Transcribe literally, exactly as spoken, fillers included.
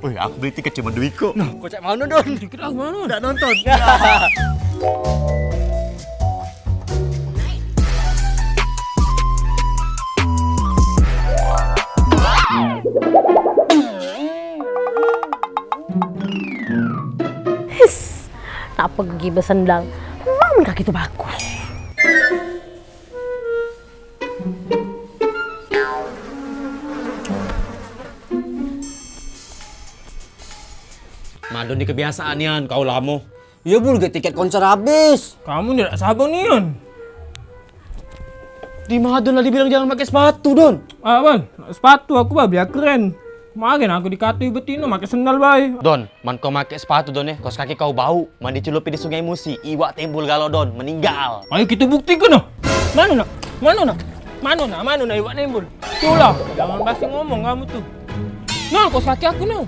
Woi, aku beli tiket cuma dua iko. Nah, kau cak mana, Don? Tiket aku mana? Ndak nonton. His, nak pergi besendal. Emang kaki tu bagus. Madon ni kebiasaan nian, kau lamo. Iyo, Bul, gek tiket konser habis. Kamu ni dak sabar nian. Di Madon lah dibilang jangan pakai sepatu, Don. Ah, Bal, sepatu aku bah biar keren. Kemarin aku dikatui betino pakai sendal bae. Don, man kau make sepatu, Don, eh, kos kaki kau bau. Man dicelupi di Sungai Musi, iwak timbul galo, Don, meninggal. Ayo kita buktikan, nah. Mano, nak? Mano, nak? Mano, nak? Mano, nak, iwak timbul? Tulah, jangan basi ngomong kamu tu. Nah, kos kaki aku, nah.